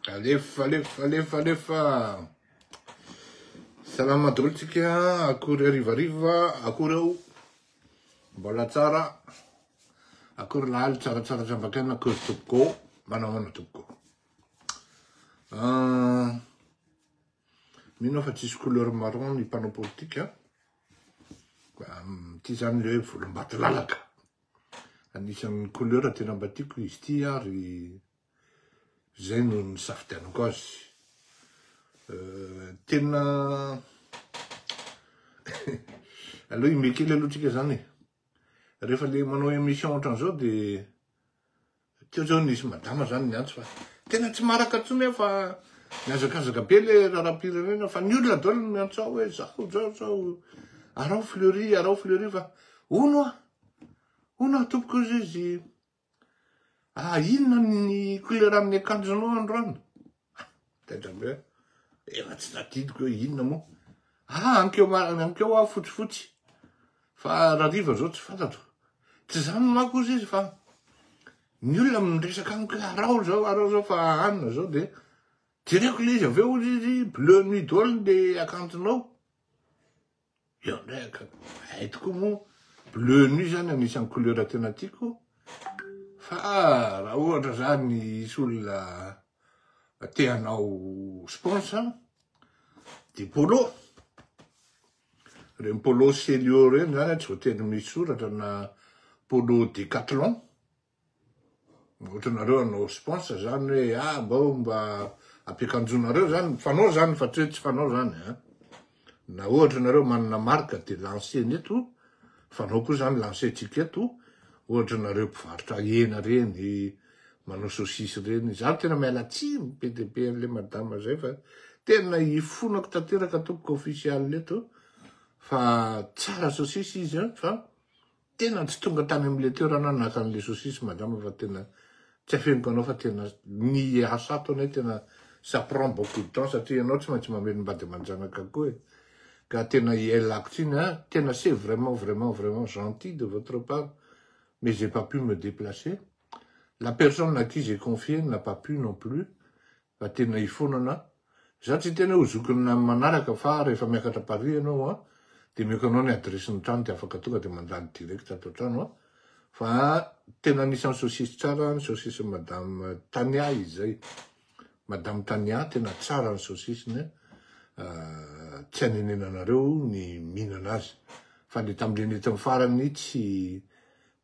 Alefa, alefa, alefa, alefa. Salama daholo tsika, akory harivariva, akory ao. Mbola tsara. Akory lahaly tsaratsara tsambakaina, akory tompoko. Manao ahoana tompoko. Ah, mino aho fa tsisy couleur marron ny mpanao politika. Ity zany le hoe volombatolalaka. Anisan'ny couleur tena mba tiako izy ity ary zay no nisafidianako azy. Tena aleo himehy kely aloha tsika zany e. Rehefa le manao émission ohatran'izao de Teo zao nisy madama zany niantso fa tena tsy maharaka intsony aho fa mihazakazaka be le raharaham-pirenena fa ny olona daholo no miantso aho hoe zao zao zao arao Fleury arao Fleury fa hono ah hono ah tompoko izy izy ah inona ny couleur amin'ny akanjonao androany Taitra be aho. Efa tsy tadidiko hoe inona moa. Ah, ankeo, ankeo aho fotsifotsy. Fa rariva zao tsy fantatro. Tsy zany manko ozy izy fa ny olona miresaka amiko hoe arao zao, arao zao fa anona zao de jereko le izy avy eo ozy izy bleu nuit daholo le akanjonao. Eo indray aka, hay tokoa moa bleu nuit zany anisan'ny couleur tena tiako fa raha ohatra zany hisy olona te hanao sponsor de polo, reny polo Celio reny zany tsy voatery misy soratra na polo Decathlon. Ohatra nareo hanao sponsor zany hoe ah mbao mba ampiakanjonareo zany, fanao zany fa tsy hoe tsy fanao zany an. Na ohatra nareo manana marque de lancer-ny eto, fanao koa zany lancer-tsika eto, ohatra nareo mpivarotra hena reny, manao saucisse reny, za tena miala tsiny be dia be an'le madama zay fa tena ifonako tanteraka tompoko official eto fa tsara saucisse izy an fa Tena tsy tonga tany amin'ilay toerana aho naka an'ilay saucisse madama fa tena tsy afeniko anao fa tena ny asa ato anie tena ça prend beaucoup de temps satria ianao tsy maintsy mamelom-bady aman-janaka koa e. Ka tena ialako tsiny a, tena c'est vraiment vraiment vraiment gentil de votre part mais j'ai pas pu me déplacer. La personne à qui j'ai confié n'a pas pu non plus fa tena ifonana Za tsy hiteny hoe ho zokiny amin'ny manaraka fa rehefa miakatra Paris ianao an, dia omeko anao ny adiresin'ny trano dia afaka tonga dia mandalo direct ato an-trano an. Fa tena anisan'ny saucisse tsara ny saucisse-n'i Madame Tania izy zay. Madame Tania tena tsara ny saucisse-ny an, tsy hanenenanareo ny mihinana azy. Fa le tamin'le nentiny farany tsy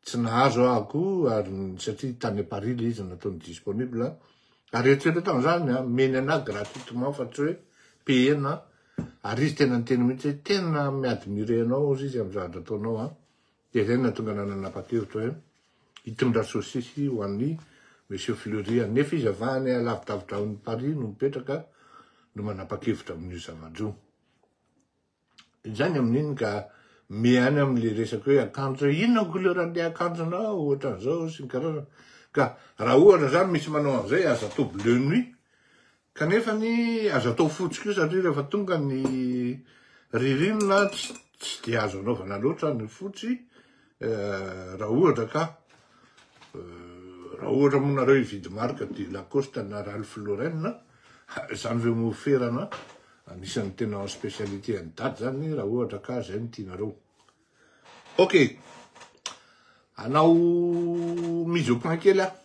Tsy nahazo aho koa ary satria tany Paris le izy nataony disponible ary eritrereto an'izany an, omeny anah gratuitement fa tsy hoe payena ary izy tena niteny mihitsy hoe tena mi-admirer anao ozy izy amin'ny zavatra ataonao an, dia izay no nahatonga anah nanapa-kevitra hoe hitondra saucisse ho an'i Monsieur Fleury any nefa izy avy any alavidavitra any Paris no mipetraka no manapa-kevitra amin'io zavatra io. Izany amin'iny ka me any amin'le resaka hoe akanjo hoe inona ny couleur an'le akanjonao ohatran'izao sy ny karazany. Ka raha ohatra zany misy manao an'izay aza atao bleu nuit kanefa ny aza atao fotsy koa satria rehefa tonga ny ririnina tsy tsy dia azo anaovana loatra ny fotsy raha ohatra ka raha ohatra moa nareo hividy marque de Lacoste na Ralph Lauren izany ve moa ferana Anisan'ny tena spécialité an'i Dada zany raha ohatra ka zay no tianareo. Ok, hanao mise au point kely aho.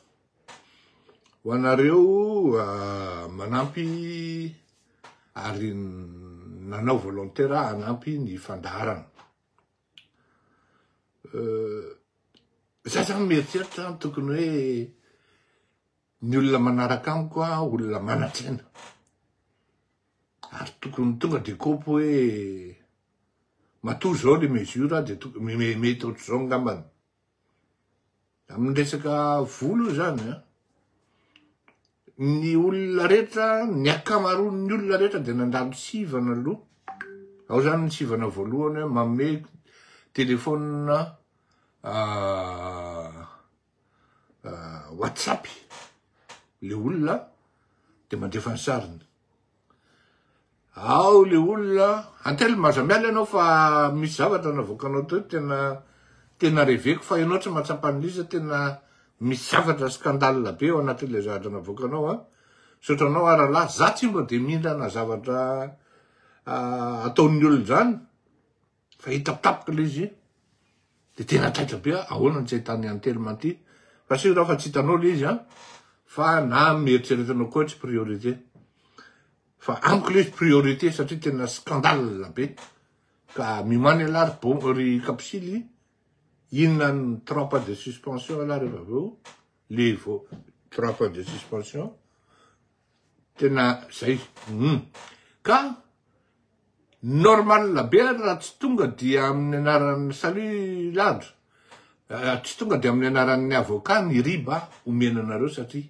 Ho anareo manampy ary nanao volontaire hanampy ny fandaharana. Za zany mieritreritra tokony hoe Ny olona manaraka amiko a olona manan-tsaina ary tokony tonga de kopy hoe matoa zao le mesure de tokony mety ohatr'izao angambany. Amin'ny resaka vola io zany a, ny olona rehetra, ny ankamaroan'ny olona rehetra de nandalo sivana aloha. Ao zany ny sivana voalohany hoe manome téléphone WhatsApp le olona de mandefa ny sariny. Ao le olona, Antelme aza miala ianao fa misy zavatra navoakanao teo tena tena reveko fa ianao tsy mahatsapa an'ilay izy tena misy zavatra scandale be ao anatin'ilay zavatra navoakanao an. Misaotra anao aho rahalahy, za tsy mba de mihinana zavatra ataon'ny olona zany fa hitako tampoka le izy de tena taitra be aho, ahoana no tsy ahitan'i Antelme an'ity? Fa sûr aho fa tsy hitanao le izy an, fa na mieritreretinao koa tsy priorité. Fa amiko le izy priorité satria tena scandale be. Ka mimany ialahy ry bon ry kapisily, inona ny trois points de suspension ialahy rehefa avy eo, le vao trois points de suspension, tena zay, hum. Ka normal be ary raha tsy tonga dia amin'ny anaran'ny, salut Landry, tsy tonga dia amin'ny anaran'ny avocat ny riba omena anareo satria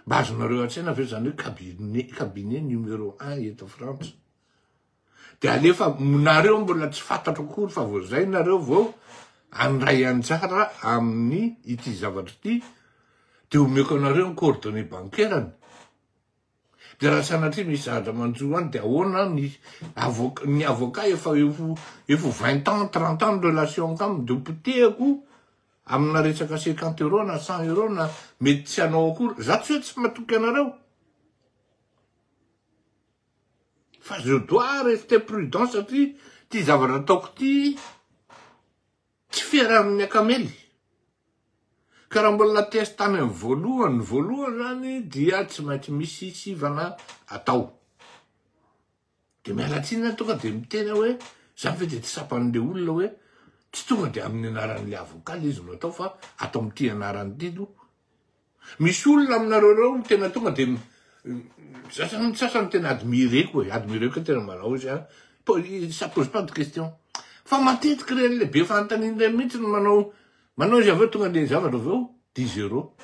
mba azonareo an-tsaina ve zany hoe cabinet, cabinet numéro un eto Frantsa. De alefa nareo mbola tsy fantatro akory fa vao zay nareo vao andray anjara amin'ny ity zavatra ity de omeko anareo ny coordonnées bancaire-ny. De raha sanatria misy zavatra manjo any de ahoana ny avoc ny avocat efa efo efo vingt ans trente ans ny relation aminy de hopotehako amina resaka cinquante euros na cent euros na mety tsy hanao akory. Za tsy hoe tsy matoky anareo. Fa je dois rester prudent satria ty zavatra ataoko ty tsy fiarahan'ny akamely. Ka raha mbola test tany amin'ny voalohany, voalohany zany dia tsy maintsy misy sivana atao. De miala tsiny aho tonga de miteny aho hoe zany ve de tsy tsapan'le olona hoe tsy tonga de amin'ny anaran'le avocat le izy no atao fa atao amin'ity anarany ity aloha. Misy olona aminareo reo tena tonga de za zany sasany tena admireko e, admireko hoe tena manao izy an, ça pose pas de question. Fa matetiky reny le be fanontaniana reny mihitsy no manao manao izy avy eo tonga le zavatra avy eo dix euros.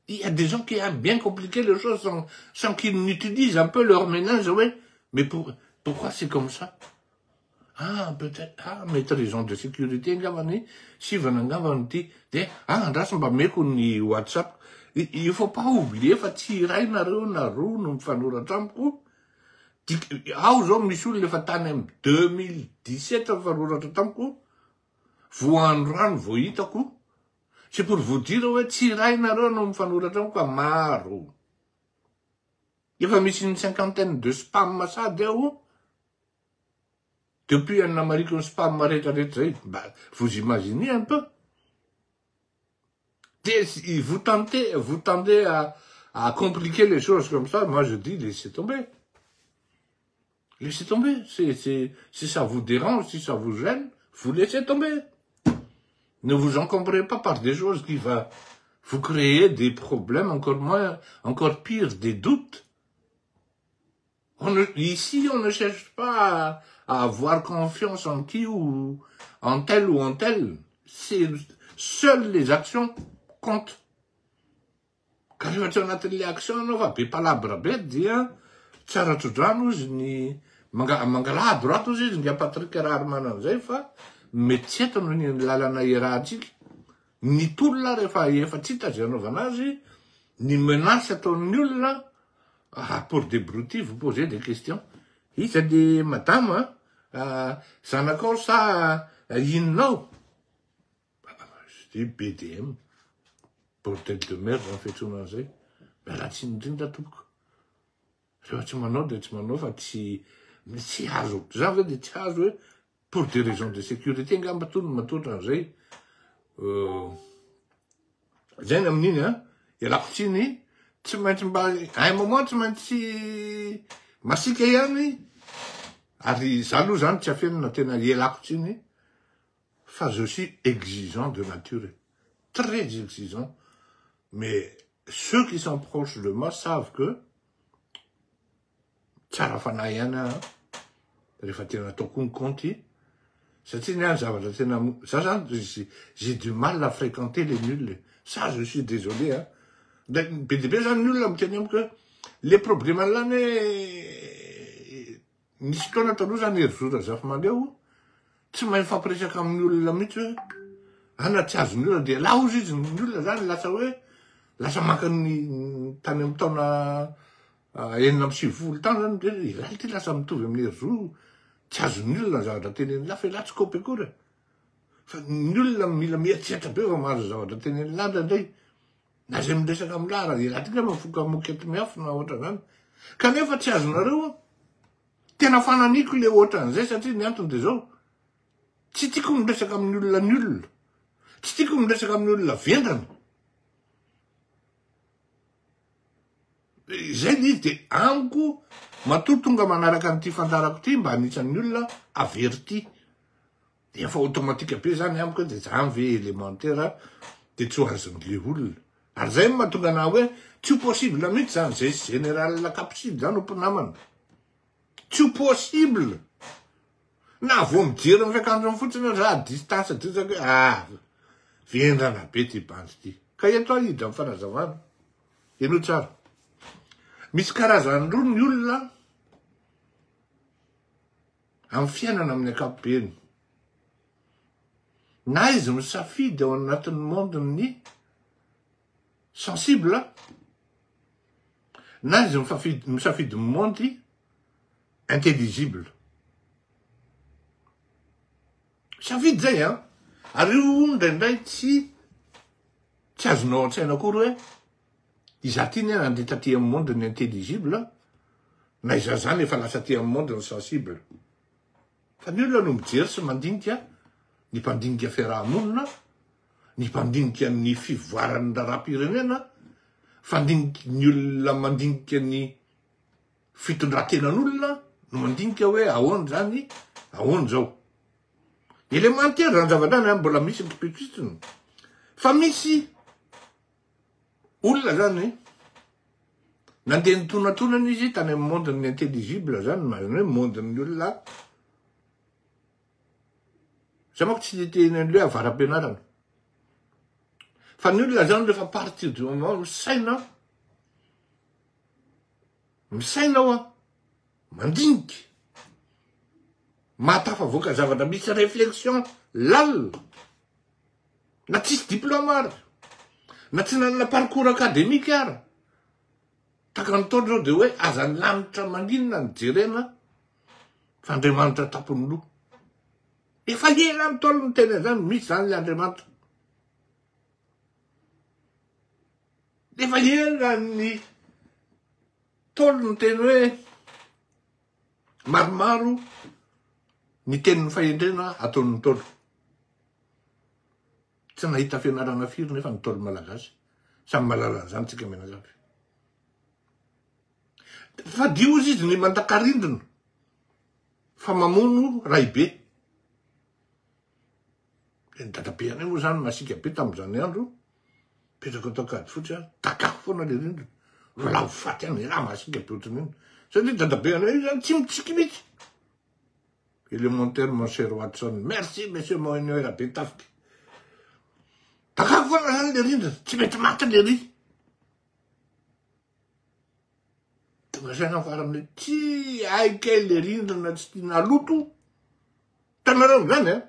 Il y a des gens qui aiment bien compliquer les choses sans, sans qu'ils n'utilisent un peu leur ménage, ouais. Mais pour, pourquoi c'est comme ça Ah, peut-être, ah, mety raison de sécurité angambany, sivana angambany ity. De, ah, andraso mba meko ny WhatsApp. Il faut pas oublier fa tsy iray nareo na roa no mifanoratra amiko. Ao zao misy olona efa tany amin'ny 2017 mifanoratra tamiko. Voandroany vao hitako. C'est pour vous dire hoe tsy iray nareo no mifanoratra amiko fa maro. Efa misy une cinquantaine de spam sady aho depuis an'i namariko ny spam rehetra rehetra zay. Mba vous imaginez un peu. De vous tentez, vous tendez à, à compliquer les choses comme ça, moi je dis laissez tomber. Laissez tomber. C'est, c'est, si ça vous dérange, si ça vous gêne, vous laissez tomber. Ne vous encombrez pas par des choses qui vont vous créer des problèmes encore moins, encore pire, des doutes. On ne, ici, on ne cherche pas à, à avoir confiance en qui ou en tel ou en tel. C'est, seules les actions comptent. Ka rehefa tsy ao anatin'le action ianao fa be palabre be dia tsara tso-drano ozy ny manga mangalaha à droite ozy izy nga Patrick Raharimanana zay fa mety tsy eto no ny lalana iarahantsika. Ny tolona rehefa efa tsy hita zay anaovana azy, ny menace ataon'ny olona ah, pour des broutilles vous posez des questions. Iza le madama ah, zanakao sa inonao? Je dis BDM. Bordel de merde zany fiantsoana an'izay. Miala tsiny indrindra tompoko. Rehefa tsy manao dia tsy manao fa tsy tsy azo. Za ve dia tsy azo hoe pour des raisons de sécurité angamba tony matotra an'izay. Euh, zay ny amin'iny an. Ialako tsiny, tsy maintsy mba à un moment tsy maintsy masiaka ihany. Ary za aloha zany tsy afenina tena ialako tsiny fa je suis exigeant de nature, très exigeant, mais ceux qui sont proches de moi savent que tsara fanahy ihany aho rehefa tena ataoko ny compte satria ny any zavatra tena za zany j'ai du mal à fréquenter les nuls, ça je suis désolé hein. Be dia be zany ny olona miteny amiko hoe le problème an'lany hoe Nisy fotoana taloha zany Herizo Razafimahaleo tsy mahay mifampiresaka amin'ny olona mihitsy hoe ana tsy azon'ny olona dia laoza izy ny olona zany lasa hoe lasa maka ny tany amin'ny taona 96 tany zany de ilay ty lasa mitovy amin'ny Herizo tsy azon'ny olona ny zavatra teneniny lafa ialahy tsy kopy akory e. Fa ny olona mila mieritreritra be vao mahazo zavatra tenen'ny lahy indraindray. Na izay miresaka amin'ny lahy raha ialahy ty angamba mifoka moquette miafina ohatran'izany. Kanefa tsy azonareo tena fananiko le ohatran'izay satria ny antony dia izao. Tsy tiako miresaka amin'ny olona ny olona. Tsy tiako miresaka amin'ny olona vendrana. Izay le izy de amiko matoa tonga manaraka an'ity fandaharako ity mba anisan'ny olona averti. De efa automatique be zany amiko hoe de zany ve élémentaire de tsy ho azon'le olona. Ary zay no mahatonga anah hoe tsy ho possible mihitsy zany zay sy général Capucine zany ho mpinamana. Tsy ho possible. Na vao mijery ny fiakanjony fotsiny aza à distance distance hoe ah vendrana be ty bandy ty. Ka eto aho hiditra amin'ny fanazavana. Henoy tsara. Misy karazany roa ny olona amin'ny fiainana amin'ny ankapobeny. Na izy misafidy ao anatin'ny monde-n'ny sensible, na izy misafidy ny monde intelligible. Safidy zay an! Ary io indraindray tsy tsy azonao an-tsaina akory hoe izaho ty ne nandeha taty amin'ny monde ny intelligible na izaho zany efa lasa aty amin'ny monde ny sensible. Fa ny olona no mijery sy mandinika, ny mpandinika fiaraha-monina, ny mpandinika ny fivoaran'ny raharaham-pirenena, fandinika ny olona mandinika ny fitondran-tenan'olona no mandinika hoe ahoana izany, ahoana izao. Élémentaire zany zavatra zany an, mbola misy ny kipitsitsiny. Fa misy olona zany nandeha nitonatonana izy tany amin'ny monde-n'ny intelligible zany, zany hoe monde-n'ny olona. Za manko tsy te hiteny an'le hoe avara-pianarana. Fa ny olona zany rehefa partir du moment misaina, misaina hoa, mandinika, mahatafavoaka zavatra misy réflexion lalina, na tsisy diplôme ary, na tsy nanana parcours académique ary, tahaka ny taona zao de hoe aza ny lanitra manginina no jerena fa Andriamanitra tampon'ny loha. Efa ela ny Ntaolo niteny an'izany, misy zany le Andriamanitra. Efa ela ny Ntaolo niteny hoe maromaro ny tenin'ny fahendrena ataon'ny Ntaolo. Tsy nahita fianarana firy nefa ny Ntaolo malagasy. Samy mahalala an'izany tsika mianakavy. Fadio ozy izy ny mandaka rindrina fa mamono raibe. Dia ny dadabe anay moa zany masiaka be tamin'izany andro, mipetraka tao Ankadifotsy a, dakako foana le rindrina, lavo faty any, elah masiaka be ohatran'iny. Satria dadabe anay io zany tsy mitsiky mihitsy. Élémentaire mon cher Watson, merci monsieur Mohainoy Rabetafika. Dakako foana zany le rindrina, tsy mety maty le ry. Tonga saina farany hoe tsy hay kay le rindrina tsy tiana haloto. Hitanareo amizany an?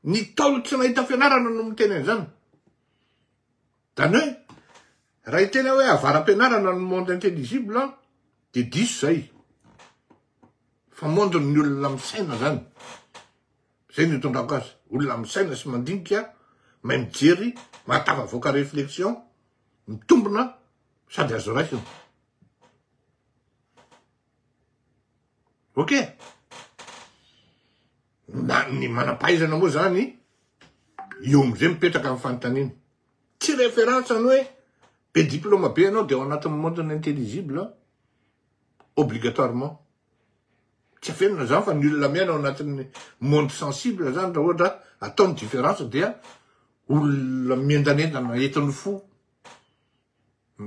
Ny Ntaolo tsy nahita fianarana no miteny an'izany. Zany hoe raha hiteny aho hoe avara-pianarana ny monde intelligible de diso zay. Fa monde ny olona misaina zany. Zay no itondrako azy. Olona misaina sy mandinika, mahay mijery, mahatafavoaka réflexion, mitombina sady azo raisina. Ok. Na ny manam-pahaizana moa zany eo amizay mipetraka ny fanontaniana. Tsy référence ny hoe be diplôme be ianao de ao anatin'ny monde intelligible obligatoirement. Tsy afenina zany fa ny olona miaina ao anatin'ny monde sensible zany raha ohatra atao ny différence dia olona miendanendana entin'ny fo,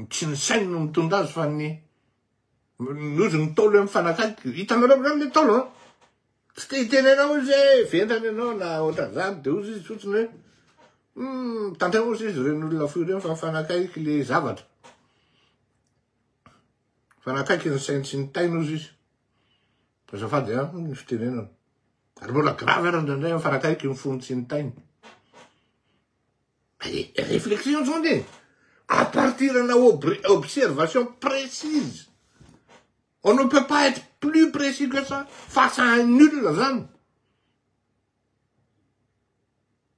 tsy ny sainy no mitondra azy fa ny nozy ny ntaolo hoe mifanakaiky, hitanareo zany le ntaolo an, tsy te hiteny anao izy hoe vendrana ianao na ohatran'izany de ozy izy fotsiny hoe hum tandremo ozy izy ireny olona fohy ireny fa mifanakaiky le zavatra. Fa nakaiky ny sainy sy ny tainy ozy izy. Azafady an, ny fitenenana. Ary mbola grave ary indraindray fa nakaiky ny fony sy ny tainy. Réflexion zany e. À partir na observation précise. On ne peut pas être plus précis que ça face à un nul zany.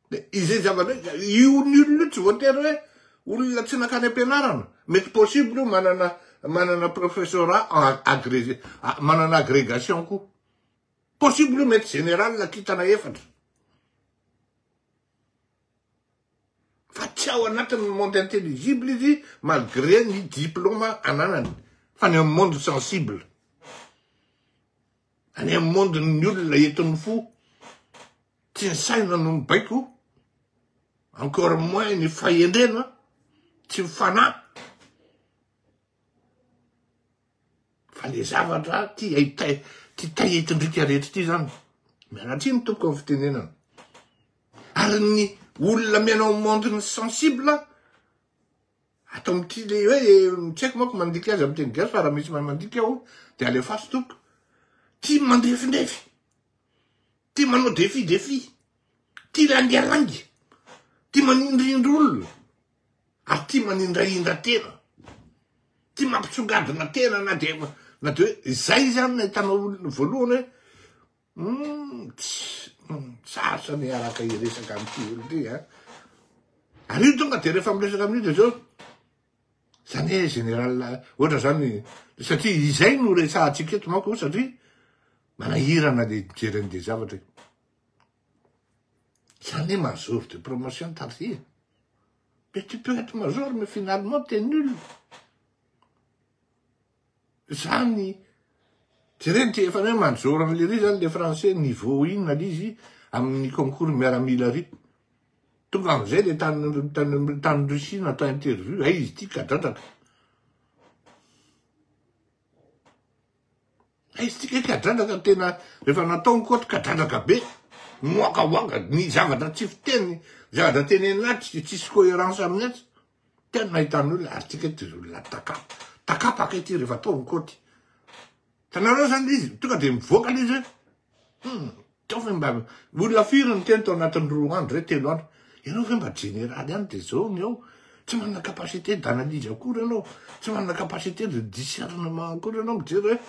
De izay zavatra io ny olona io tsy voatery hoe olona tsy nankany am-pianarana. Mety possible io manana manana professorat agrégé manana agrégation koa. Possible io mety général kintana efatra. Fa tsy ao anatin'ny monde intelligible izy malgré ny diplôme ananany fa ny amin'ny monde sensible. Any amin'ny monde-n'ny olona entin'ny fo. Tsy ny saina no mibaiko, encore moins ny fahendrena, tsy ny fanahy. Fa le zavatra ty ty tahetindrika rehetra ty zany. Miala tsiny tompoko amin'ny fitenenana. Ary ny olona miaina ao monde-ny sensible, Ato amin'ity le hoe tsy haiko manko mandika azy amin'ny teny gasy fa raha misy mahay mandika aho de alefaso tompoko. Tia mandrefindrefy, tia manao défi défi, tia lainga lainga, tia manindrindry olona ary tia manindrahindra tena, tia mampisongadina tena na de na de hoe izay zany no ahitanao olona voalohany hoe Humm sarotra ny hiaraka hiresaka amin'ity olona ity an. Ary io tonga de rehefa miresaka amin'io de zao, zany hoe général ohatra zany, satria izay no resahantsika eto manko satria manahirana le mijery an'le zavatra e. Zany hoe major de promotion tary e. Mais tu peux être major mais finalement t'es nul. Zany jereny ty efa hoe major an'le ry zany le français niveau inona le izy amin'ny concours miaramila ry. Tonga amizay le tany tany tany Russie natao interview, hay izy ty kadradraka. Hay izy ty kay kadradraka tena rehefa natao ny koty kadradraka be. Miwakawaga ny zavatra tsy fiteny, zavatra tenenina atsy tsisy cohérence aminy atsy. Tena nahitana olona ary tsika ity olona taka takapaka ity rehefa atao ny kaoty. Hitanareo zany le izy tonga de mivoaka le izy hoe hum teo ve mba olona firy niteny tao anatin'ny roa andro zay telo andro ianao ve mba jeneraly ihany de zao ny ao tsy manana capacité d'analyse akory ianao tsy manana capacité de discernement akory ianao mijery hoe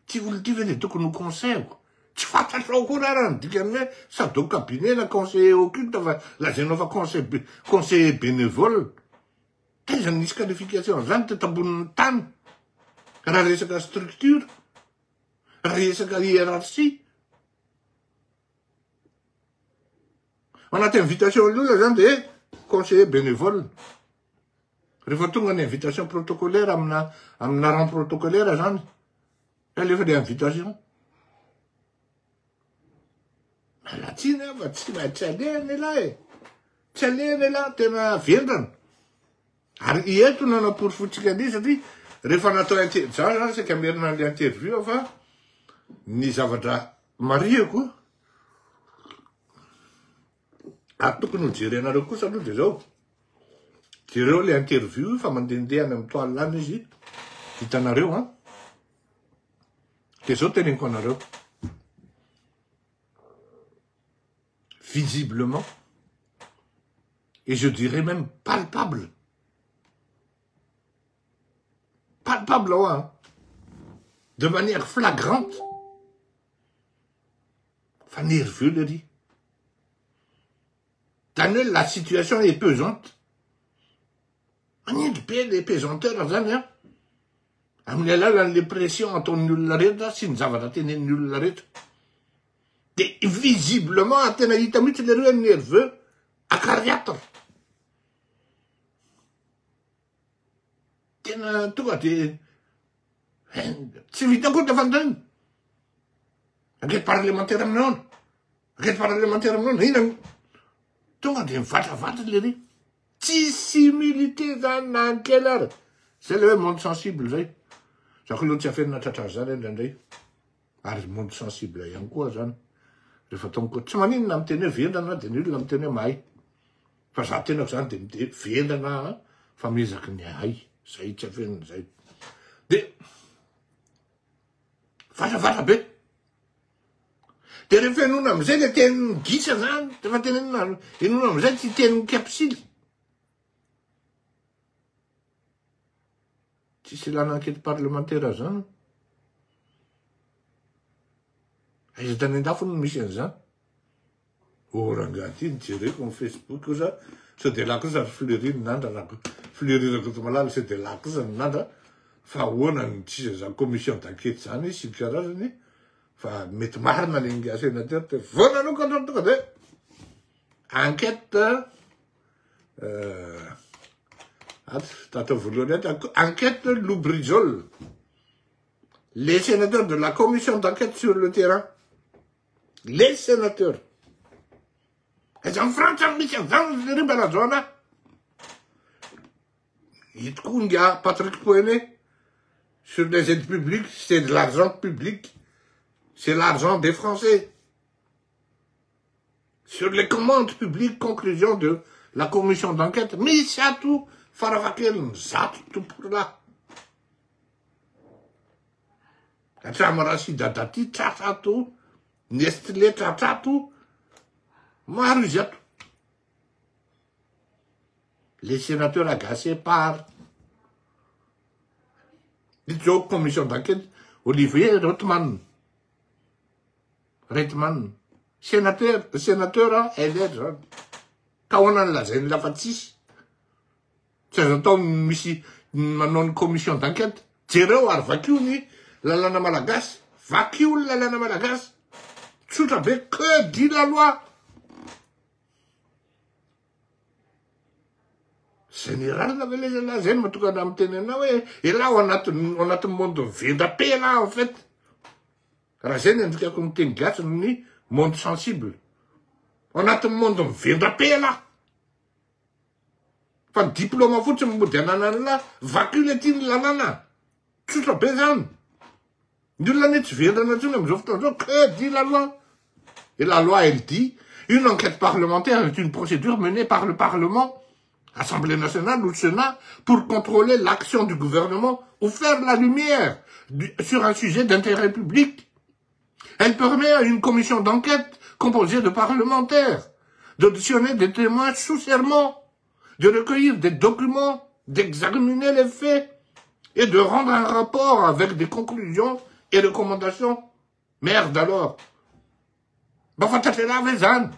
ty olona ty ve de tokony ho conseil-ko Tsy fantatrao akory ara ny dikan'ny hoe sady au cabinet na conseiller occulte fa lazainao fa conseil conseiller bénévole. Taiza no nisy qualification an'izany teto ambonin'ny tany? Raha resaka structure, raha resaka hiérarchie. Anaty invitation ny olona zany de conseiller bénévole. Rehefa tonga ny invitation protocolaire amina amina rang protocolaire zany, Alefa le invitation. Miala tsiny aho fa tsy tsy alehany elah e. Tsy alehany elah, tena vendrana. Ary eto no anaporofointsika an'io satria rehefa natao inter za zany saika amerina an'le interview aho fa ny zavatra marihako ary tokony ho jerenareo kosa aloha de zao. Jereo le interview fa mandehandeha any amin'ny toile any izy, hitanareo an. De zao teneniko anareo. Visiblement, et je dirais même palpable, palpable hoa an, de manière flagrante, fa nerveux lery. Zany hoe la situation est pesante. Manindry be le pesanteur zany an, amin'ny alalan'le pression ataon'ny olona rehetra sy ny zavatra tenenin'ny olona rehetra. De visiblement tena hita mihitsy lery hoe nerveux acariâtre. Tena tonga de tsy vita akory le fanontaniana. Enquête parlementaire amin'ny ahoana? Enquête parlementaire amin'ny ahoana? Inona? Tonga de mivatravatra lery. Tsisy humilité zany na ny kely ara. Zay le hoe monde sensible zay. Za koa aloha tsy afenina tratran'izany indraindray. Ary monde sensible ihany koa zany. Rehefa tonga tsy maninona miteny hoe vendrana de ny olona miteny hoe mahay. Fa za tenako zany de miteny vendrana fa miezaky ny ahay. Zay tsy afenina zay. De vatravatra be. De rehefa henoina amizay le tenin'ny gisa zany, rehefa tenenina henoina amizay ty tenin'ny kapsily. Tsisy ilana enquête parlementaire zany. Aiza tany andafy no misy an'izany. Oh rangahy ty nijereko ny Facebook kosa sao de lah kosa ry Fleury ny nandra raha Fleury Rakotomalala sao de lah kosa ny nandra fa ahoana ny tsisy an'izany commission d'enquête zany sy ny karazany fa mety marina le ingahy sénateur te vao nanokatra tonga de enquête euh, ato tato voalohany ato enquête Lubrizol les sénateurs de la commission d'enquête sur le terrain Les sénateurs. Aiza ny Frantsa no misy an'izany ry Rimba Rajaona? Ito koa nga Patrick Poenet sur les aides publiques, c'est de l'argent public, c'est l'argent des Français. Sur les commandes publiques, conclusion de la commission d'enquête, misy ato farafahakeliny zato tompokolahy. Hatramin'ny Rachida Dati tratra ato, Nestlé tratra ato, maro izy ato. Les sénateurs agacés par ito zao commission d'enquête Olivier Rotman Retman sénateur sénateur LR zany ka ahoana ny lazainy lafa tsisy Tsy azo atao ny misy manao ny commission d'enquête. Jereo ary vakio ny lalàna malagasy. Vakio ny lalàna malagasy. Tsotra be, que dit la loi? Général ve le zalahy zay no mahatonga anah miteny anao hoe elah ao anatin'ny ao anatin'ny monde vendra-pe elah en fait. Raha zay ny andikako ny teny gasy ny monde sensible. Ao anatin'ny monde mivendra-pe elah. Fa ny diplôme fotsiny mody ananan'lah, vakio le ty ny lalàna. Tsotra be zany. Ny olona anie tsy vendrana intsony am'izao fotoana zao. Que dit la loi? Et la loi elle dit, une enquête parlementaire est une procédure menée par le Parlement, Assemblée nationale ou Sénat, pour contrôler l'action du gouvernement ou faire la lumière sur un sujet d'intérêt public. Elle permet à une commission d'enquête composée de parlementaires d'auditionner des témoins sous serment, de recueillir des documents, d'examiner les faits et de rendre un rapport avec des conclusions et recommandations. Merde alors. Mba fantatr'elah ve zany?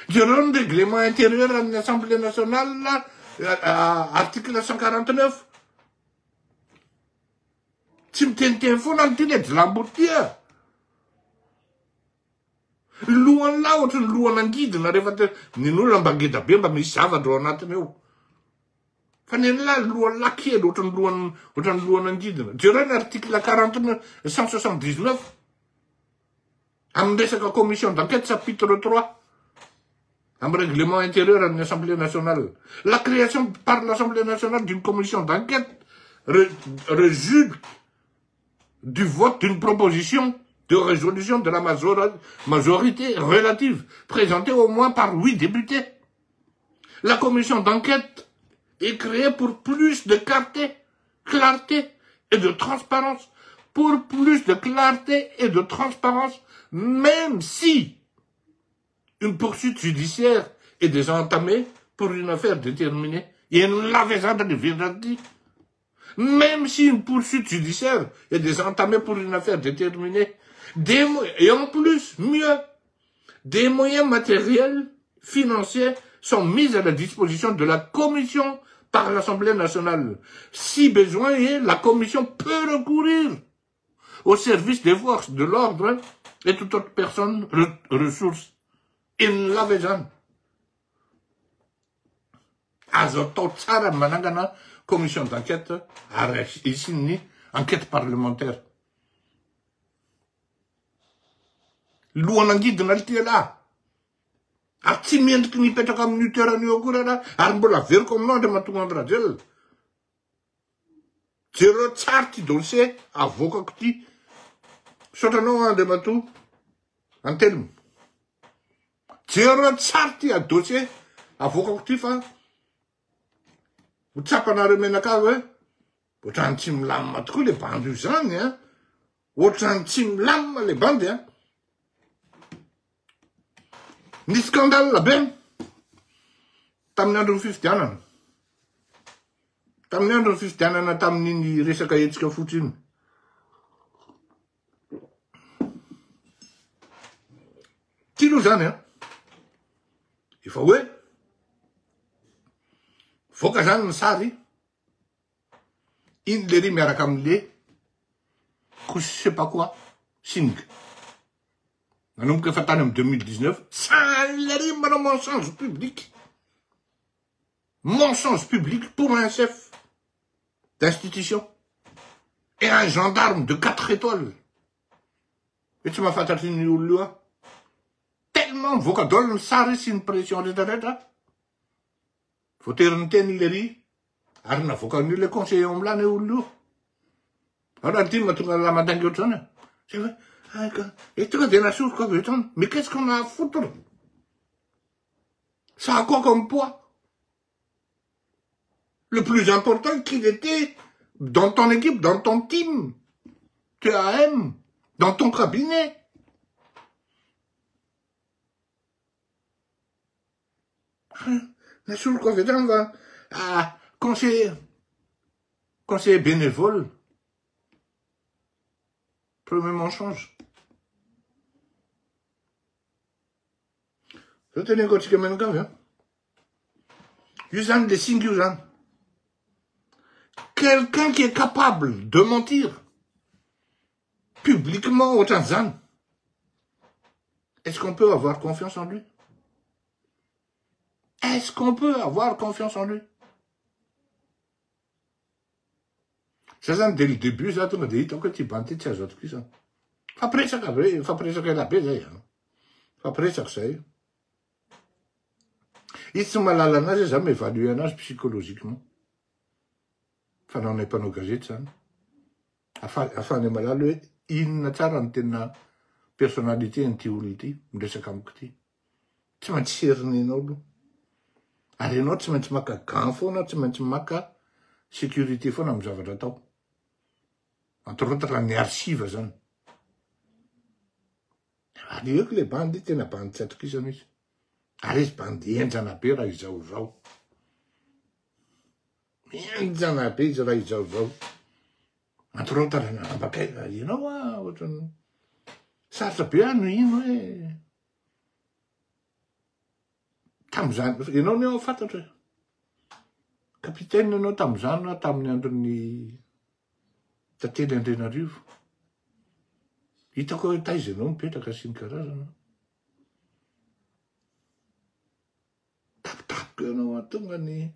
Jereo ny règlement intérieur an'ny Assemblée nationale, article 149. Tsy miteniteny foana an'ity le jilambo ty a! Ny lohan'lah ohatry ny lohan'angidina rehefa te ny olona mba ngeda be mba misy zavatra ao anatiny ao. Fa ny an'lah lohan'lah kely ohatry ny lohan ohatry ny lohan'angidina. Jereo ny article 49 179 amin'ny resaka commission d'enquête chapitre 3 amin'ny règlement intérieur amin'ny Assemblée nationale. La création par l'Assemblée nationale d'une commission d'enquête résulte du vote d'une proposition de résolution de la majorité relative présentée au moins par huit députés. La commission d'enquête est créée pour plus de clarté, clarté et de transparence, pour plus de clarté et de transparence, même si une poursuite judiciaire est déjà entamée pour une affaire déterminée. Même si une poursuite judiciaire est déjà entamée pour une affaire déterminée, et en plus, mieux, des moyens matériels, financiers sont mis à la disposition de la commission par l'Assemblée nationale. Si besoin est, la commission peut recourir au service des forces de l'ordre et toute autre personne ressource. Inona ve zany? Azo atao tsara ny manangana commission d'enquête ary hisian'ny enquête parlementaire. Lohan'angidina ry ty elah. Ary tsy mendriky ny hipetraka amin'io toerana io akory elah. Ary mbola averiko aminao Andriamatoa Andry Rajoelina. Jereo tsara ty dossier avoakako ty. Misaotra anao Andriamatoa Antelme. Jereo tsara ty dossier avoakako ty fa ho tsapanareo menakavy hoe ohatran'ny tsy milamina tokoa le bandy io zany an. Ohatran'ny tsy milamina le bandy an. Nisy scandale be tamin'ny andron'ny fifidianana. Tamin'ny andron'ny fifidianana tamin'iny resaka hetsika fotsy iny. Ty aloha zany an, efa hoe voaka zany ny sary, iny lery miaraka amle ko sais pas quoi Sing. Nanomboka efa tany amy 2019, sany lery manao mensonge public. Mensonge public pour un chef d'institution et un gendarme de quatre étoiles. Hoe tsy mahafantatry ny olona io aho. Tellement mivoaka daholo ny sary sy ny pression rehetra rehetra. Voatery niteny lery ary navoakan'io le conseiller amlany io olona io. Ara ty mahatonga ny lamandainga ohatr'izany e. Zay hoe aika e tonga de nasoriko avy hatrany. Mais qu'est-ce qu'on a à foutre? Ça a quoi comme poids? Le plus important qu'il était dans ton équipe, dans ton team, TAM, dans ton cabinet. Nasoriko avy hatrany fa ah, conseiller, conseiller bénévole. Premier mensonge. Zao teneniko antsika mianakavy an. Io zany le singa io zany. Quelqu'un qui est capable de mentir publiquement ohatran'izany. Est-ce qu'on peut avoir confiance en lui? Est-ce qu'on peut avoir confiance en lui? Za zany dès le début za tonga de hitako hoe ty bandy ty tsy azo atokisana. Fampiresaka be, fampiresaka ela be zay an. Fampiresaka zay. Izy tsy mahalala anazy za mi-évaluer anazy psychologiquement. Fanaonay mpanao gazety zany. Afahany mahalala hoe inona tsara ny tena personnalité an'ity olona ity miresaka amiko ity. Tsy maintsy serinenao aloha. Ary ianao tsy maintsy maka gant foana, tsy maintsy maka sécurité foana amin'ny zavatra atao. Entre autres ny archive zany. Ary eko le bandy tena bandy tsy atokisana izy. Ary izy bandy henjana be raha izao zao. Henjana be izy raha izao zao. Entre autres nanambakay ianao ah ohatran'ny sarotra be aho no hino hoe Tam'izany, ianao anie aho fantatro e. Capitaine ianao tam'izany na tamin'ny andron'ny Tantely Andrianarivo. Hitako hoe taiza ianao mipetraka sy ny karazana. Tapitapika ianao tonga ny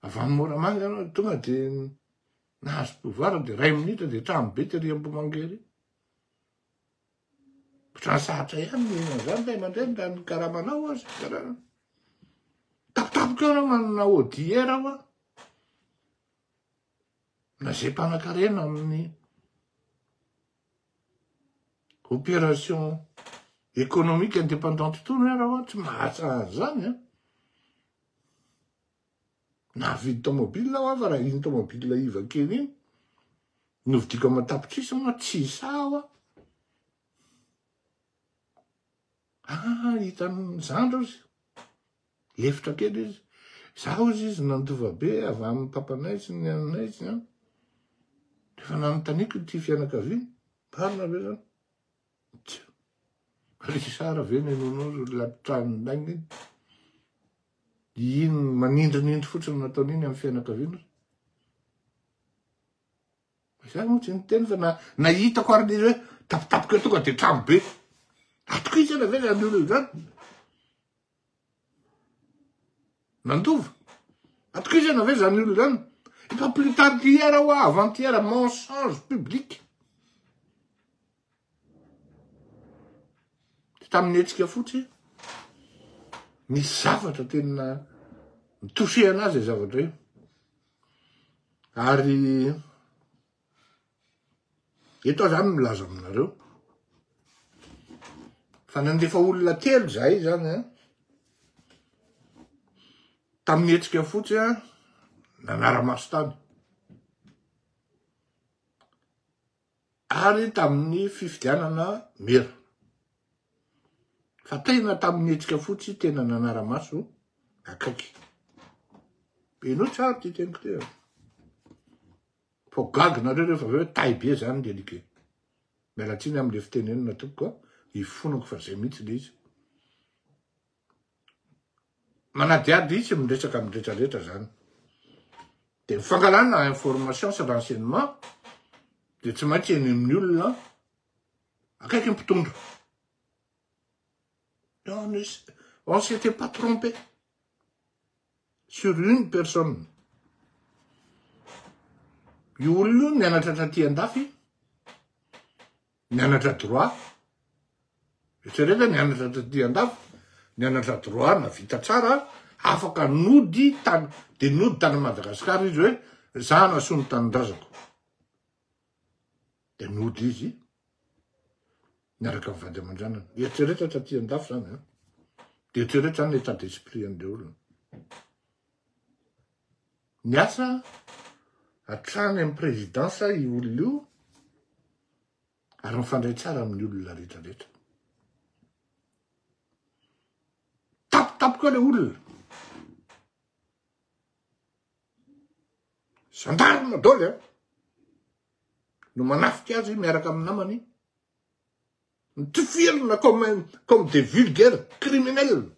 avy any Moramanga ianao tonga de nahazo pouvoir de ray minitra de trano be tery Ambohimanga ery. Ohatran'ny sarotra ihany ny an'izany ray aman-dreny raha ny karamanao aza karaha tapitapoka eo anao manana Audi R aho na zay mpanan-karena amin'ny opération économique indépendante tony ara hoa tsy mahatsara an'izany an Nahavidy tomobile aho fa raha iny tomobile iva kely iny novidiko aman-tapitrisa moa tsy sahy aho. Ah, hitan'ny zandry ozy. Lefitra kely izy. Za ozy izy nandova be avy amin'ny papanay sy ny anay sy ny an. Rehefa nanontaniako ity fianakaviana, marina ve zany? Tsia. Richard ve ny anonao ry tranondainga iny? Iny manindrinindry fotsiny nataon'iny amin'ny fianakaviana. Za moa tsy niteny fa na nahitako ary le hoe tapitapoka eo tonga de trano be. Atokisana ve zany olona zany? Nandova. Atokisana ve zany olona zany? Efa plus tard qu'hier hoa, avant-hier, mensonge public. Tamin'ny hetsika fotsy, nisy zavatra tena nitouché anazy zay zavatra io. Ary eto aho zany milaza aminareo fa nandefa olona telo zahay zany an, tamin'ny hetsika fotsy an, nanara-maso tany. Ary tamin'ny fifidianana mera. Fa tena tamin'ny hetsika fotsy tena nanara-maso akaiky. Henoy tsara ty teniko ty. Fa gaga nareo rehefa avy eo hoe tay be zany le like. Miala tsiny amle fitenenana tompoko a, ifonako fa zay mihitsy le izy. Manadihady sy miresaka amin'ny rehetra rehetra zany. De ny fangalana information sy renseignement de tsy maintsy eny amin'ny olona akaiky ny mpitondra. On s'était pas trompé sur une personne. Io olona io nianatra taty andafy, nianatra droit, eritrereto nianatra taty andafy, nianatra droit navita tsara, afaka nody tany, de nody tany Madagasikara izy hoe za hanasoa ny tanindrazako. De nody izy, miaraka amin'ny vady aman-janany. Eritrereto taty andafy zany an. De eritrereto zany l'état d'esprit an'le olona. Niasa hatrany amin'ny présidence io olona io ary mifandray tsara amin'ny olona rehetrarehetra. Tampotampoka le olona. Gendarme daholo an. No manafika azy miaraka amin'ny namany. Mitifirina comme comme des vulgaires criminels.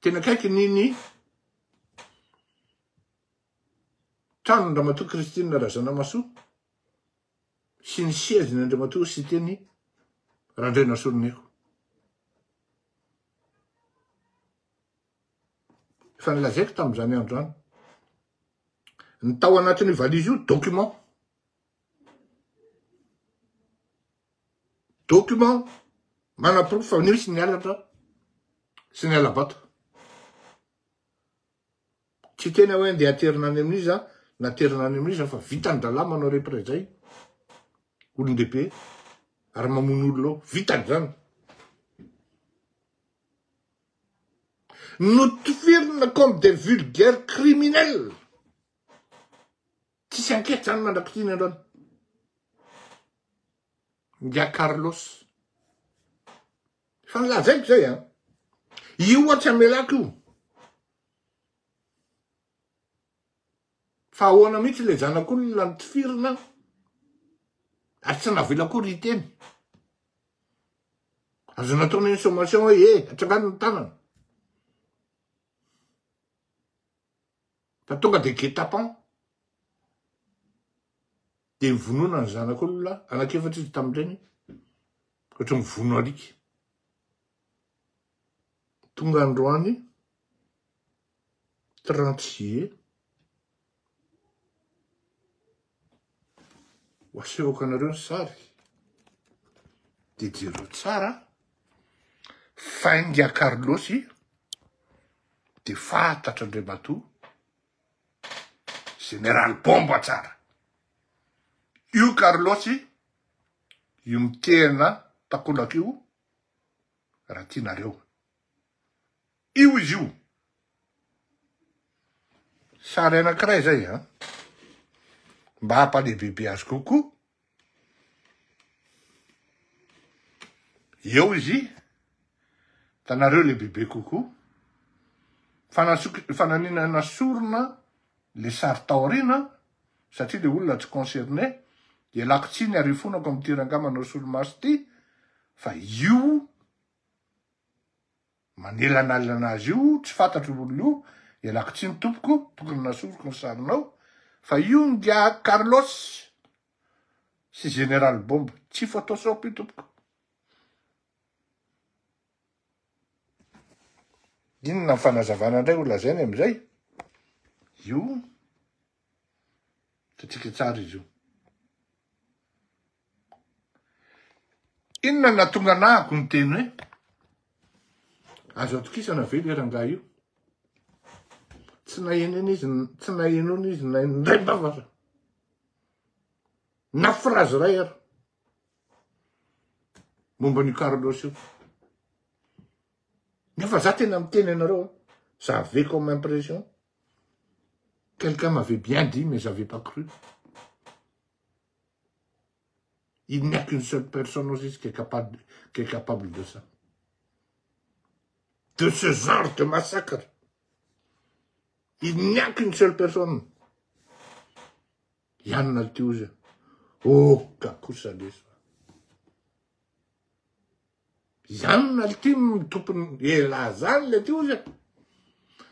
Tena akaiky ny ny tranon-dRamatoa Christine Razanamahasoa sy ny siège-ny Andriamatoa Siteny Randrianasoloniaiko. Efa nolazaiko tamin'izany andro izany. Ny tao anatin'io valise io, document. Document manaporofo fa nisy ny halatra sy ny hala-bato. Tsy tena hoe andeha aterina any amin'iza na aterina any amin'iza fa vitany dralahy manao représailles. Olon-dehibe ary mamono olona ao. Vitany zany. Notifirina comme des vulgaires criminels. Tsisy enquête zany mandrak'ity ny androany. Ingahy Carlos. Efa nolazaiko zay an. Io oa tsy amelako io. Fa ahoana mihitsy le zanak'olona notifirina ary tsy navela akory hiteny. Azo nataony ny sommation hoe eh, atsangano ny tanana. Fa tonga de guet-apens. De mivonoana ny zanak'olona anak'efatra izy tamin'ireny, ohatry ny vono alika. Tonga androany 30 juillet, ho asehoko anareo ny sary, de jereo tsara, Fainga Carlos de fantatr'Andriamatoa Général bomba tsara. Io Carlos io mitehina takolaka io raha tianareo. Io izy io. Sary anankiray zay an. Mba hampalehibebe azy kokoa. Eo izy, hitanareo le bebe kokoa. Fanasok- fananinana sorona le sary taoriana satria le olona tsy concerné, ialako tsiny ary ifonako amin'ity rangahy manao solomaso ity fa io manelanalana azy io, tsy fantatro io olona io, ialako tsiny tompoko, tokony nasoriko ny sarinao, fa io ingahy Carlos sy Général Bomba, tsy photoshop io tompoko. Inona ny fanazavana indray ho lazainy amizay? Io hitantsika tsara izy io. Inona no nahatonga anahako niteny hoe azo atokisana ve le rangahy io? Tsy nahenoina izy, tsy nahenoina izy na indray mbava aza. Na phrase iray ary. Momba an'io Carlos io. Nefa za tena miteny anareo, j'avais comme impression, quelqu'un m'avait bien dit mais j'avais pas cru. Il n'y a qu'une seule personne aussi qui est capable, qui est capable de ça. De ce genre de massacre. Il n'y a qu'une seule personne. Ianona ty ozy. Oh, ka kosa lesy. Izany lty no tompony elah zany le ty ozy e.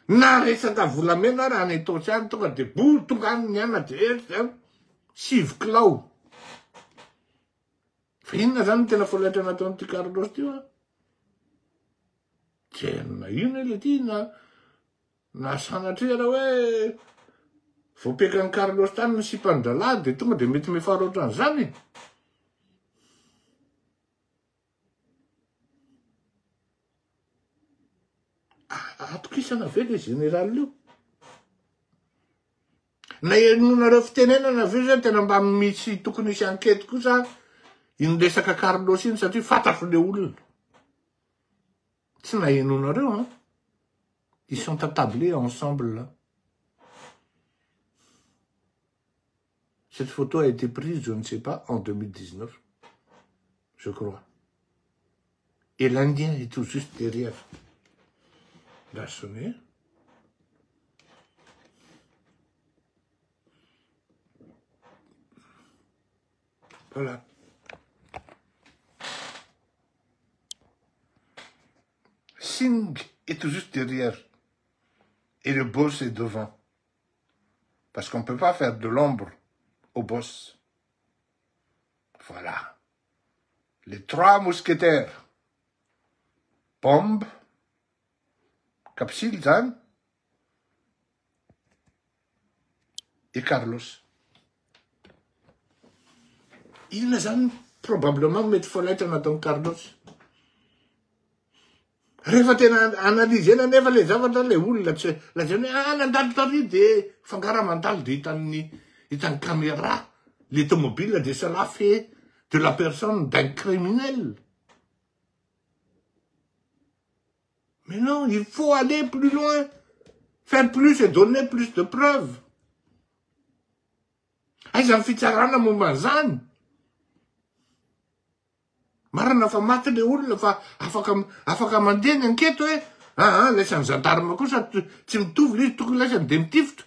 Na resaka volamena ary any Itaosy any tonga de bo tonga any ny ana de eto zany sivy kilao. Fa inona zany no tena folaitra nataon'ity Carlos ty oa? Tena ino le ty na na sanatria raha hoe voapekan'i Carlos tany ny sipan-dralahy de tonga de mety mifara ohatran'izany e. Atokisana ve le général io? Na henoinareo fitenenana ve zay tena mba misy tokony hisy enquête kosa iny resaka Carlos iny satria fantatro le olona. Tsy nahenoanareo an. Ils sont attablés ensemble là. Cette photo a été prise, je ne sais pas, en 2019, je crois. Et l'Indien est tout juste derrière. La sonné. Voilà. Singh est tout juste derrière. Et le boss est devant. Parce qu'on ne peut pas faire de l'ombre au boss. Voilà. Les trois mousquetaires. Bombe, Kapsil zany, et Carlos. Inona zany probablement mety folaitra nataon'i Carlos. Rehefa tena analyser-na nefa le zavatra le olona tsy lazaina hoe ah nandalo tary de fa nga raha mandalo de hitan'ny hitan'ny caméra le tomobile de cela fait de la personne d'un criminel. Mais non, il faut aller plus loin, faire plus et donner plus de preuves. Aiza ny fitsarana momba an'izany? Marina fa maty le olona fa afaka afaka mandeha ny enquête hoe aa ah, laisan'ny gendarme kosa tsy mitovy le izy tokony laisany de mitifitra.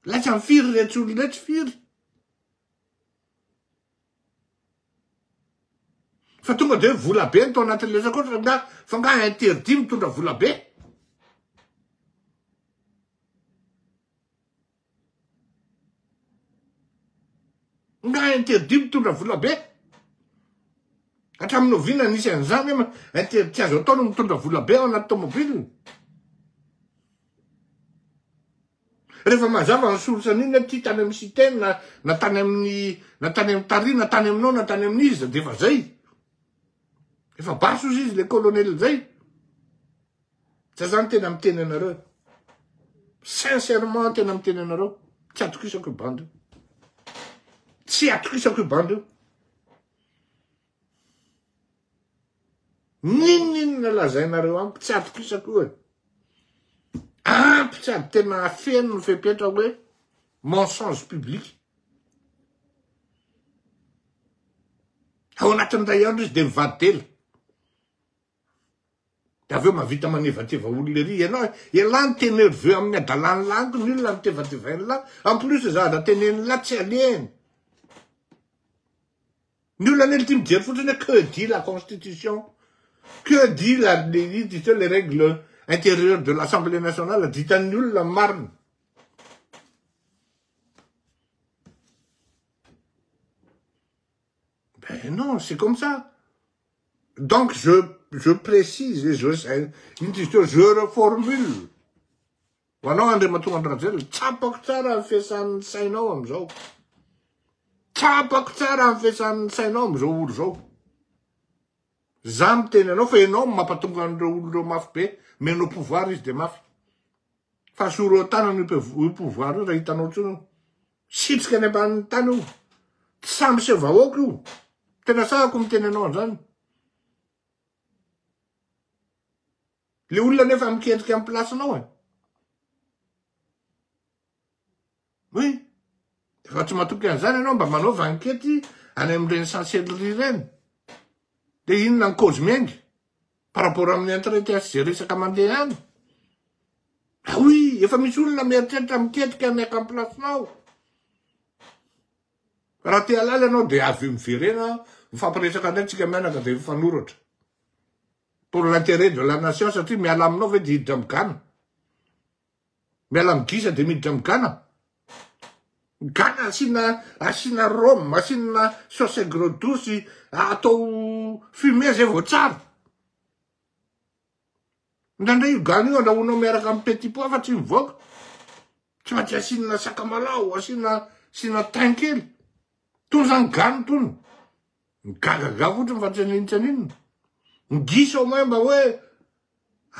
Laisany firy retsy olona retsy firy. Fa tonga de hoe vola be ny tao anatin'ny resaka ohatra nga fa nga interdit mitondra vola be. Nga interdit mitondra vola be. Hatramin'ny oviana nisy an'izany hoe interdit tsy azo atao ny mitondra vola be ao anaty tomobile. Rehefa mazava ny source an'iny hoe ty tany amin'ny cité na na tany amin'ny na tany amin'ny tary na tany aminao na tany amin'iza de efa zay. Efa basy ozy izy le colonel zay. Za zany tena miteny anareo. Sincèrement tena miteny anareo. Tsy atokisako io bandy io. Tsy atokisako io bandy io. N'inon'inona lazainareo amiko tsy atokisako io e. Ampy sady tena feno ny fepetra hoe mensonge public. Ao anatin'ny iray andro izy dia mivadi-dela. Dia avy eo mahavita manevateva olona ery. Ianao, ialahy ny t'enerveux amin'ny adalan'lah any, ny olona mitevatevain'lah. En plus zavatra tenenin'lah tsy alehany. Ny olona anie ity mijery fotsiny hoe que dit la constitution, que dit la les règles intérieures de l'Assemblée nationale, ditan'ny olona ny marina. Ben non, c'est comme ça. Donc je, je précise et je, je reformule. Ho anao Andriamatoa Andry Rajoelina, tsapako tsara ny fiasan'ny sainao amin'izao. Tsapako tsara ny fiasan'ny sainao amin'izao olo izao. Za miteny anao fa ianao no mampatonga an'ireo olo ireo mafy be, menao pouvoir izy de mafy. Fa soro tanana io pouvoir io raha hitanao intsony io. Sitrika any ambanin'ny tany io. Tsy sahy miseho vahoaka io. Tena sahako miteny anao an'izany. Le olona nefa mikendrika amin'ny place-nao e. Oui. Efa tsy matoky an'izany ianao mba manaova ankety any amin'ireny chancellerie ireny. De inona ny cause miainga par rapport amin'ny entretien sy ze resaka mandeha any. Ah oui, efa misy olona mieritreritra miketrika ny haka amin'ny place-nao. Raha te halala ianao dia avy miverena mifampiresaka indray tsika mianaka dia mifanoratra. Pour l'intérêt de la nation satria miala aminao ve dia hiditra amin'ny gana? Miala amin'ny gisa dia miditra amin'ny gana? Gana asiana asiana rhum, asiana sauce aigre douce, atao fumé zay vao tsara. Indraindray io gana io andrahoinao miaraka amin'ny petit pois fa tsy mivoaka. Tsy maintsy asiana sakamalaho, asiana asiana thym kely. Tony zany gana tony. Migagaga fotsiny fa tsy aninona tsy aninona. Ny gisa au moins mba hoe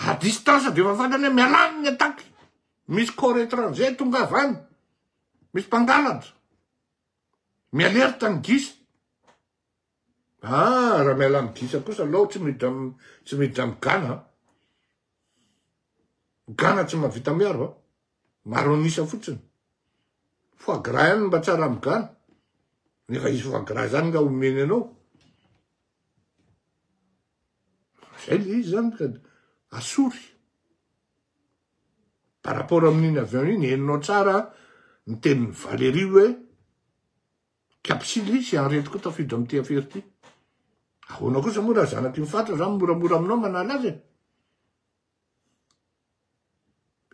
à distance de efa fantany hoe mialà amin'ny attaque. Misy corps étranger tonga avy any. Misy mpangalatra. Mi-alerte ny gisa. Ah, raha miala amin'ny gisa kosa aloha tsy miditra am, tsy miditra amin'ny gana. Gana tsy mahavita miaro a. Maro an'isa fotsiny. Foie gras ihany mba tsara amin'ny gana. Nefa izy foie gras zany nga omeny anao. Zay le izy zany ka asory. Par rapport amin'iny avion iny, henonao tsara ny tenin'i Valérie hoe Kapsily sy Henriette koa tafiditra amin'ity afera ity. Ahoana kosa moa raha zanaky ny faritra zany moramora aminao manala azy e?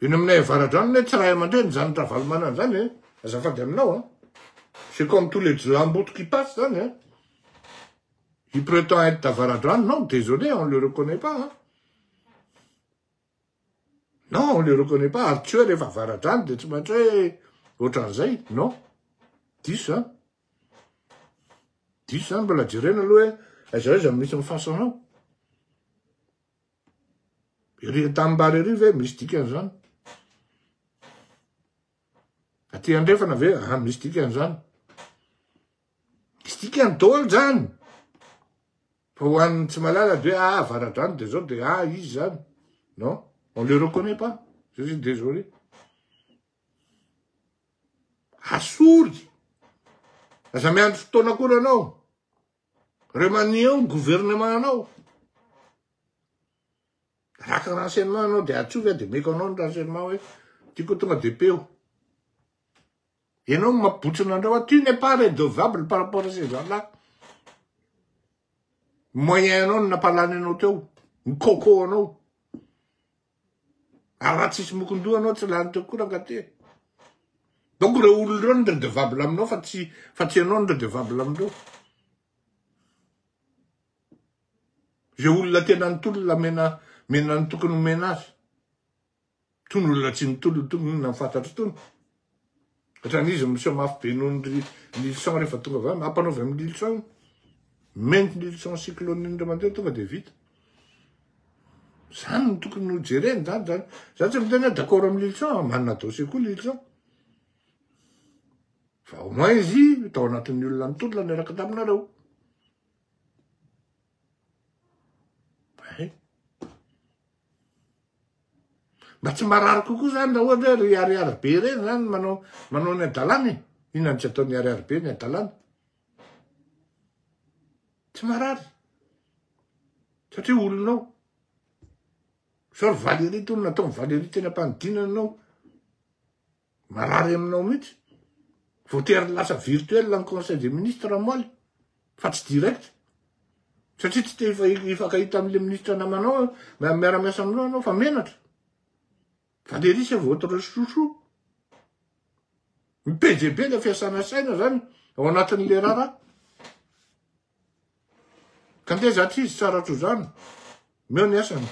Eny aminay avaradrano ne tsy ray aman-dreny zany Ravalomanana zany e. Azafady aminao a. C'est comme tous les jiolahimboto qui passent zany e. Il prétend être d'Avaradrano, non, désolé, on ne le reconnaît pas. Hein. Non, on le reconnaît pas, ary tsy hoe rehefa avaradrano dia tsy maintsy hoe ohatran'izay, non. Diso zany. Diso zany, mbola jerena aloha hoe aiza aiza misy ny fasanao. Ery an-tanimbary ery ve misy dikany zany? Aty andrefana ve? Ah, misy dikany zany. Misy dikany daholo zany. Fa ho an'ny tsy malala de hoe ah avaradrano de zao de ah izy zany. Non, on le reconnaît pas. Je suis désolé. Asory. Aza miandry fotoana akory anao. Remanier ny gouvernement anao. Raka renseignement anao de atsovy de meko anao ny renseignement hoe tiako tonga de peo. Ianao no mampibotsina an'ireo, tu n'es pas redevable par rapport à ces gens-là. Moyen anao no nampalany anao teo, ny coco anao. Ary raha tsisy mokondoha anao tsy lany teo koa rangahy. Donc ireo olona ireo no redevable aminao fa tsy fa tsy ianao no redevable amindreo. Izay olona tena nitolona mena mena ny tokony omena azy. Tony olona tsy nitolona tony inona ny fantatro tony. Hatrany izy miseho mafy be noho ny Lilson rehefa tonga avy any. Ampanaovy amin'ny Lilson. Mento Lilson cyclone indray mandeha tonga dia vita. Zany no tokony ho jerena zany zany. Za tsy miteny hoe d'accord amin'ny Lilson, manana dossier koa Lilson. Fa au moins izy tao anatin'ny olona nitolona niaraka taminareo. Hay. Mba tsy marary kokoa zany raha ohatra hoe ry ariary be ireny zany manao manao ny adalàna e. Inona no tsy ataon'ny ariary be ny adalàna? Tsy marary. Satria olonao. Sao ry Valérie tony nataon'i Valérie teny am-panidinana anao. Marary aminao mihitsy. Voatery lasa virtuel ny conseil des ministres omaly fa tsy direct. Satria tsy te hifankahita amin'le ministre namanao miara-miasa aminao ianao fa menatra. Valérie c'est votre chouchou. Ny PGB le fiasana saina zany ao anatin'le raharaha. Ka ndeha zatra izy tsara ohatr'izany. Meo ny asany.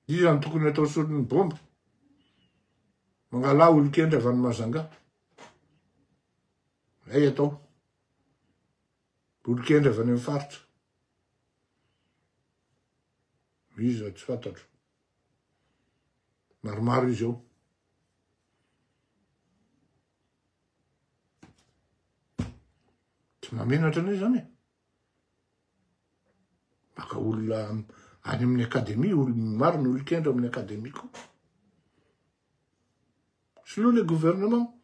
Iza no tokony atao solon'ny bomba? Mangalà olon-kendry avy any Mahajanga. Zay atao. Olon-kendry avy any amin'ny faritra. Iza tsy fantatro. Maromaro izy ao. Tsy mahamenatra anie zany e. Maka olona any amin'ny akademia, olo maro ny olon-kendry ao amin'ny akademia koa. Soloa le gouvernement.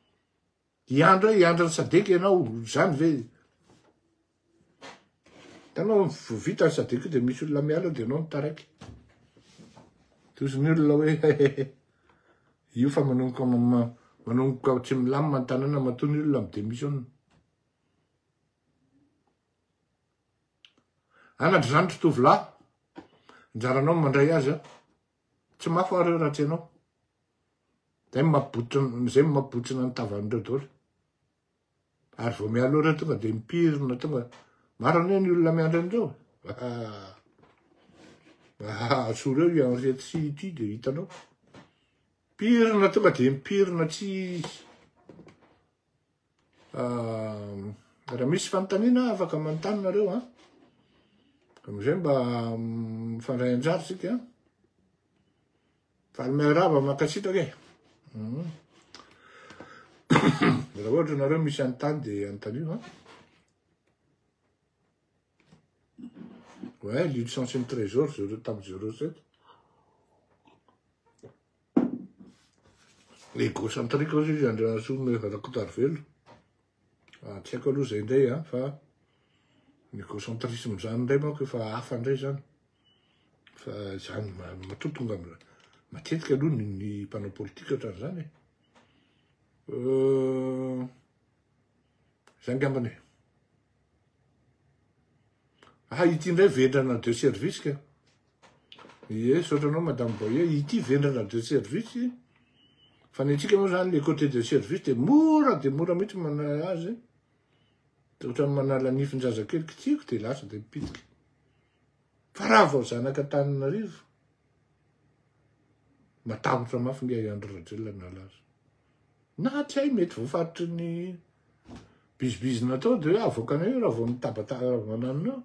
Hiandry hoe hiandry ny sadec ianao, zany ve? Hitanao, vao vita ny sadec io de misy olona miala eo de ianao no taraiky. Tozy ny olona hoe io fa manomboka Manomboka tsy milamina ny tanàna matoa ny olona mi-démissionne. Anatra izany ry tovolahy. Anjaranao ny mandray azy an. Tsy mafy hoa reo raha tsy ianao. Zay no mampibotsina, zay no mampibotsina ny tavan'ireo daholo. Ary vao mialoha ireo tonga dia mipirina tonga. Maro anie ny olona miandry an'ireo. Ah, asory eo i Henriette sy ity dia hitanao. Pirina tonga dia mipirina tsy izy. Ah, raha misy fanontaniana afaka manontany nareo an. Amizay mba mifandray anjara tsika. Faly miarahaba mankasitraka e. Hmm. Raha ohatra nareo misy anontany dia anontanio an. Ouais, licence ny trésor zéro tamin'ny 07. Égocentrique ozy izy Andrianasoa Rakotarivelo. Ah, tsy haiko aloha izay indray an, fa ny égocentrisme zany indray manko efa hafa indray zany. Fa zany matoa tonga am- matetika aloha ny ny mpanao politika ohatran'izany e. Euh, zay angambany e. Ah, ity indray vendrana de service ka. Ie, saotra anao madame Boyer, ity vendrana de service. Fa ny antsika moa zany le côté de service de mora de mora mihitsy manala azy. De ohatran'ny manala nifin-jazakely kitihiko de lasa de mipitika. Fa raha vao zanak'Antananarivo, matahotra mafy nge i Andry Rajoelina hanala azy. Na tsy hay mety voafaritry ny bizibizy natao de hoe avoakanay io raha vao mitabataba raha vao mananona eo.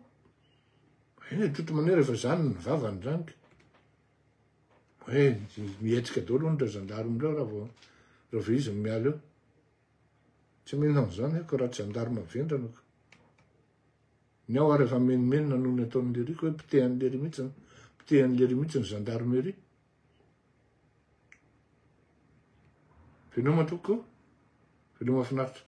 Eny e, toute manière efa zany ny vavany zany ka. Hoe mihetsika daholo hono ireo gendarme ireo raha vao raha vao izy no miala eo. Tsy mino an'izany aho ka raha tsy gendarme vendrana ka. Ny ao ary efa menomenona noho ny ataon'i Lery ko hoe potehan'i Lery mihitsy, potehan'i Lery mihitsy ny gendarmerie. Veloma tompoko, veloma finaritra.